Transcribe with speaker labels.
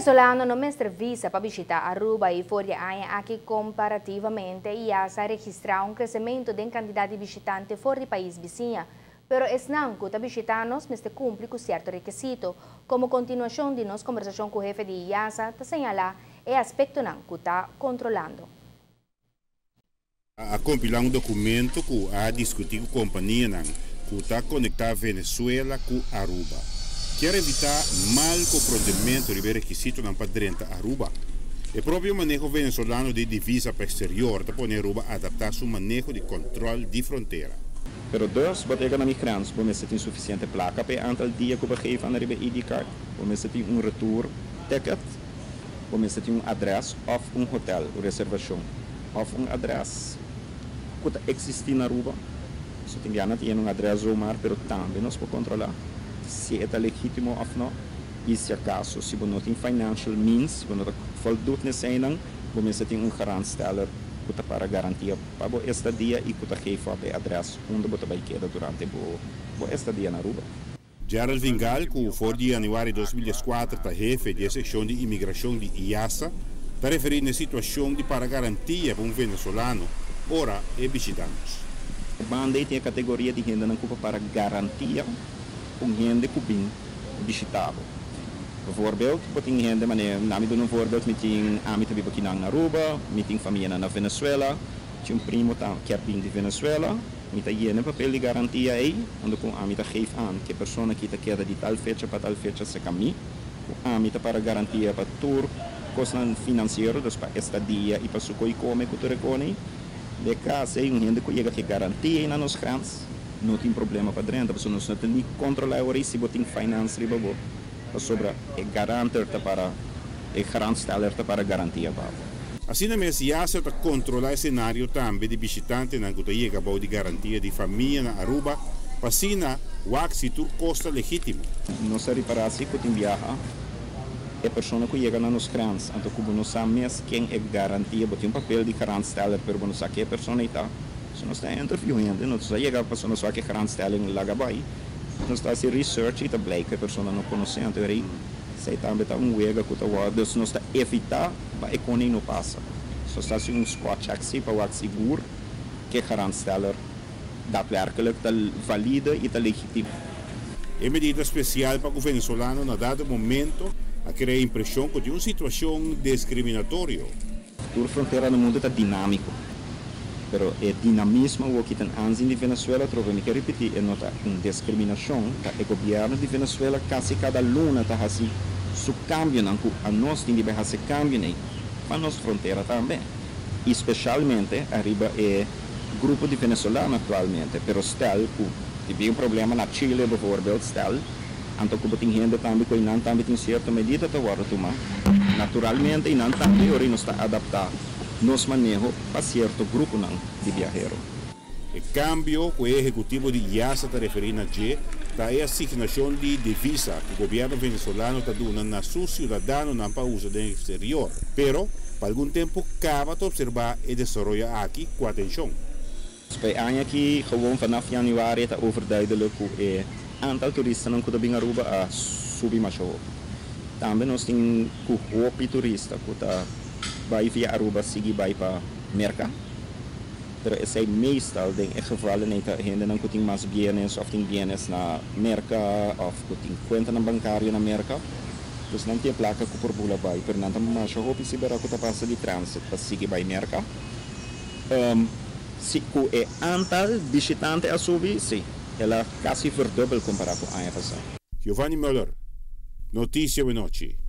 Speaker 1: Venezolano no mester visa pa bishita Aruba y for di e aña aki comparativamente IASA a registra un crecemento den cantidad di bishitante for di pais bisiña. Pero esnan cu ta bishita nos mester cumpli cu cierto requisito. Como continuacion di nos conversacion cu hefe di IASA ta señala e aspectonan cu ta controlando.
Speaker 2: A compila un documento cu a discuti cu companianan cu ta conecta Venezuela cu Aruba. Kier evita mal comprondemento riba e requisitonan pa drenta Aruba. E propio maneho Venezolano di divisa pa exterior ta pone Aruba adapta su maneho di control di frontera.
Speaker 3: Pero dus, bo ta yega na mi grens, bo mester tin suficiente placa pa e aantal dia cu bo geef aan riba e ID card, bo mester tin un retour ticket, bo mester tin un adres of un hotel, un reservacion of un adres cu ta existi na Aruba. So tin biaha na tin un adres zomaar, pero tambe nos por controla si e ta legitimo of no. Y si acaso si bo no tin financial means, bo no ta voldoet n'eseinan, bo mester tin un garantsteller cu ta para garantia pa bo estadia y cu ta geef op e adres unda bo ta bay keda durante bo bo estadia na Aruba.
Speaker 2: Gerald Vingal, cu for di januari 2014 ta hefe di e seccion di imigracion di IASA, ta referi n'e situacion di para garantia pa un Venezolano ora e bishita nos.
Speaker 3: Banda ei tin e categoria di hendenan cu pa para garantia pa un hende cu bin bishita bo. Bijvoorbeeld, bo tin hende manera, na mi duna un voorbeeld, mi tin, ami ta biba kinan na Aruba, mi tin famianan na Venezuela, tin un primo ta kier bin di Venezuela, mi ta yena e papel di garantia ei, unda cu ami ta geef aan cu e persona aki ta keda di tal fecha pa tal fecha cerca mi, cu ami ta para garantia pa tur cosnan financiero, dus pa estadia y pa su coy come cu tur e cone. De cas ei un hende cu yega cu e garantia ei na nos grens, no tin problema pa drenta, pasobra nos no ta ni controla e ora ei si bo tin finance riba bo, pasobra e garanter ta para, e garantsteller ta para garantia pa bo.
Speaker 2: Asina mes IASA ta controla e scenario tambe di bishitantenan cu ta yega bou di garantia di famia na Aruba pa asina wak si tur cos ta legitimo.
Speaker 3: Nos a ripara si cu tin biaha e persona cu yega na nos grens, anto cu bo no sa mes ken e garantia, bo tin un papel di garantsteller pero bo no sa ken e persona ei ta. So nos ta interview hende, nos ta yega pasobra nos wak e garantstelling laga bai, nos ta haci research y ta blijk cu e persona no conoce, anto eri esey tambe ta un wega cu ta worde, dus nos ta evita pa e con ei no pasa. So nos ta haci un spot check si pa wak sigur cu e garantsteller daadwerkelijk ta valide y ta legitiem.
Speaker 2: E medida special pa cu venezolano na dado momento a crea impresion cu tin un situacion discriminatorio.
Speaker 3: Tur frontera na mundo ta dinamico, pero e dinamismo awoki ten aanzien di Venezuela, trobe mi ke ripiti, e no ta un discriminacion, ta e gobierno di Venezuela casi cada luna ta haci su cambionan cu anos tin di bay haci cambionan pa nos frontera tambe, y specialmente ariba e grupo di venezolano actualmente, pero stel cu tin bin un problema na Chile bijvoorbeeld, stel anto cu bo tin hende tambe cu eynan tambe tin cierto medida ta wordo tuma, naturalmente eynan tambe ora nos ta adapta nos maneho pa cierto gruponan di biahero.
Speaker 2: E cambio cu e ehecutivo di IASA ta referi na dje ta e asignacion di divisa cu gobierno venezolano ta duna na su ciudadanonan pa usa den exterior. Pero, pa algun tempo caba ta observa e desaroyo aki cu atencion.
Speaker 3: P'e aña aki gewoon vanaf januari ta overduidelijk cu e aantal turistanan cu ta bin Aruba a subi masha hopi. Tambe nos tin cu hopi turista cu ta bay via Aruba sigui bay pa Merca, pero esey meestal den e gevallen ey ta hendenan cu tin mas bienes of tin bienes na Merca of cu tin cuentanan bancario na Merca. Dus nan tin e placa cu por bula bay, pero nan ta masha hopi si bera cu ta pasa di transit pa sigui bay Merca. Si cu e aantal bishitante a subi, si, el a casi verdubbel compara cu aña pasa.
Speaker 2: Giovanni Muller, Noticia Wenochi.